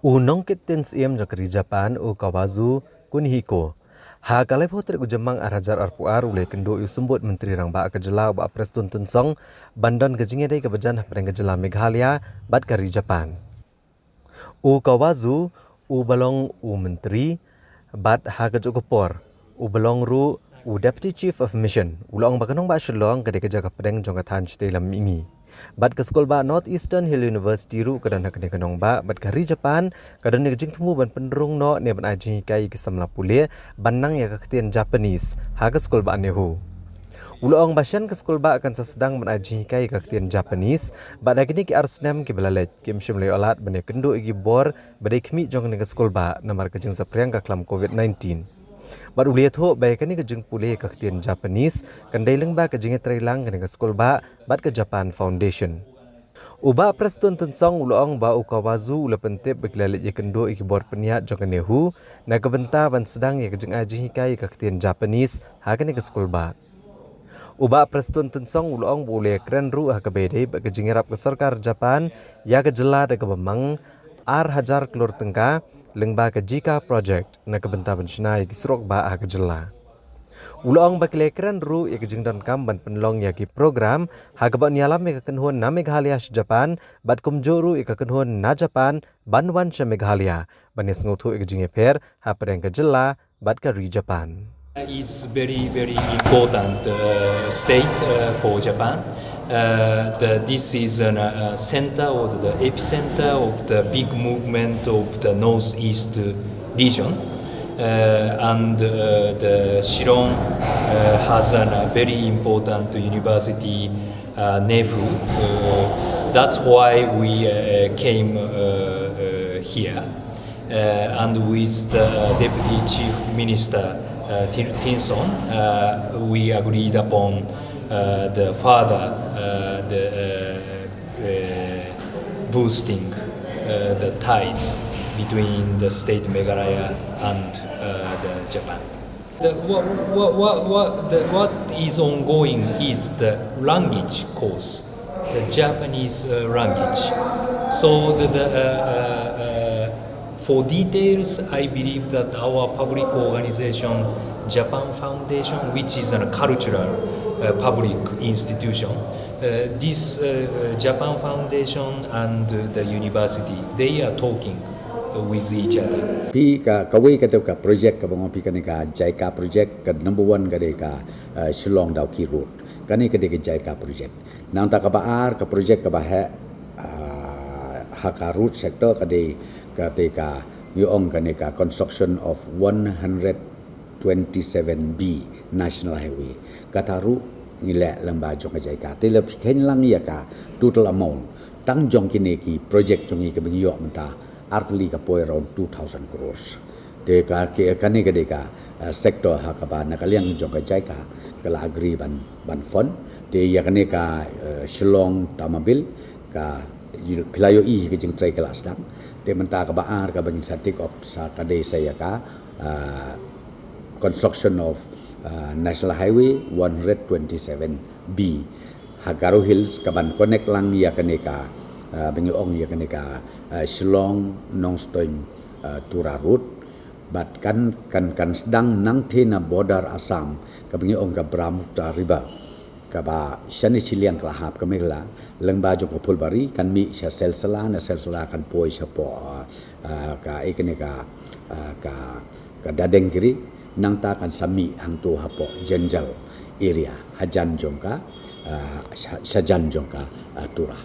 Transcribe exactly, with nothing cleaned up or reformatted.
U nongkit tien syiem jong ka ri Japan, u Kawazu Kunihiko, ha ka laiphew tarik u Jymmang ar hajar arphew ar, u la ïakynduh ïa u Symbud Myntri Rangbah ka jylla, u Bah Prestone Tynsong, ban don ka jingïadei kaba jan hapdeng ka jylla Meghalaya bad ka ri Japan. U Kawazu, uba long u myntri, bad ha kajuh ka por uba long ruh u Deputy Chief of Mission, u la ong ba ka nongbah Shillong ka dei ka jaka pdeng jong ka thaiñ shatei lam mihngi. Bad ka skulbah North Eastern Hill University ruh ka don ha kane ka nongbah, bad ka ri Japan ka don ïa ka jingthmu ban pynrung noh ne ban ai jinghikai ïa ki samla pule ban nang ïa ka ktien Japanese ha ka skulbah NEHU. U la ong ba shen ka skulbah kan sa sdang ban ai jinghikai ïa ka ktien Japanese, bad ha kine ki ar snem kiba la leit kim shym la ïoh lad ban ïakynduh ïa ki bor ba dei khmih jong kane ka skulbah namar ka jingsaphriang ka khlam covid nineteen. Bad u la ïathuh ba ïa kane ka jingpule ïa ka ktien Japanese kan dei lyngba ka jingïatreilang kane ka skulbah bad ka Japan Foundation. U Bah Prestone Tynsong u la ong ba u Kawazu u la pyntip ba ki la leit ïakynduh ïa ki bor pynïaid jong ka NEHU na ka bynta ban sdang ïa ka jingai jinghikai ïa ka ktien Japanese ha kane ka skulbah. U Bah Prestone Tynsong u la ong ba u la ïakren ruh ha kaba ïadei bad ka jingïarap ka sorkar Japan ïa ka jylla da kaba mang ar hajar klur tyngka lyngba ka JICA project na ka bynta ban shna ïa ki surok bah ha ka jylla. U la ong ba ki la ïakren ruh ïa ka jingdonkam ban pynlong ïa ki program ha kaba yn ïalam ïa ka kynhun na Meghalaya sha Japan, bad kumjuh ruh ïa ka kynhun na Japan ban wan sha Meghalaya ban ïasngewthuh ïa ka jingïapher hapdeng ka jylla bad ka ri Japan. Is very, very important, uh, state, uh, for Japan. Uh, the, this is an, uh, center or the epicenter of the big movement of the Northeast region. Uh, and, uh, the Shillong, uh, has an, a very important university, uh, NEHU. Uh, that's why we, uh, came, uh, uh, here. Uh, and with the Deputy Chief Minister, uh, Tin-, Tynsong, uh, we agreed upon, uh, the further, uh, the, uh, uh, boosting, uh, the ties between the state Meghalaya and, uh, the Japan. The, what, what, what, what, the, what is ongoing is the language course, the Japanese, uh, language. So the, the, uh, uh, uh, for details, I believe that our public organization, Japan Foundation, which is a cultural, uh, public institution, uh, this, uh, uh, Japan Foundation and, uh, the university, they are talking, uh, with each other. Phi ka, kawei ka dei ka project kaba nga ong phi kane ka JICA project, ka number one ka dei ka, uh, Shillong Dawki Road. Kane ka dei ka JICA project. Nangta kaba ar ka project kaba heh, uh, ha ka road sector ka dei, ka dei ka, ngi ong kane ka construction of one hundred twenty-seven B National Highway. Kata ruh ngi leh lyngba jong ka JICA. Te la phi kheiñ lang ïa ka total amount tang jong kine ki project jong ngi kaba ngi ïoh mynta, ar tylli ka poi around two thousand crores. Te ka, ke, kane ka dei ka, uh, sector ha kaba na ka liang jong ka JICA ka la agree ban, ban fund. Te ïa kane ka, uh, Shillong Tamabil ka, phi la ïohi ka jingtrei ka la sdang. Te mynta kaba ar kaba ngin sa take up sa ka dei sa ïa ka, uh, construction of, uh, National Highway one hundred twenty-seven B ha Garo Hills, kaban connect lang ïa kane ka, uh, ba ngi ong ïa kane ka, uh, Shillong Nongstoiñ, uh, Tura Road. Bad kan, kan, kan sdang nangtei na border Assam, kaba ngi ong ka Brahmaputra River, kaba shane shiliang ka la hap ka Meghalaya, lyngba jong ka Phulbari, kan mih sha Silsila, na Silsila kan poi shapoh, uh, uh, ka, eh, kane ka, uh, ka, ka Dadengkiri, nangta kan sa mih hangto hapoh Jenjal area, hajan jong ka, uh, sha-, shajan jong ka, uh, Tura.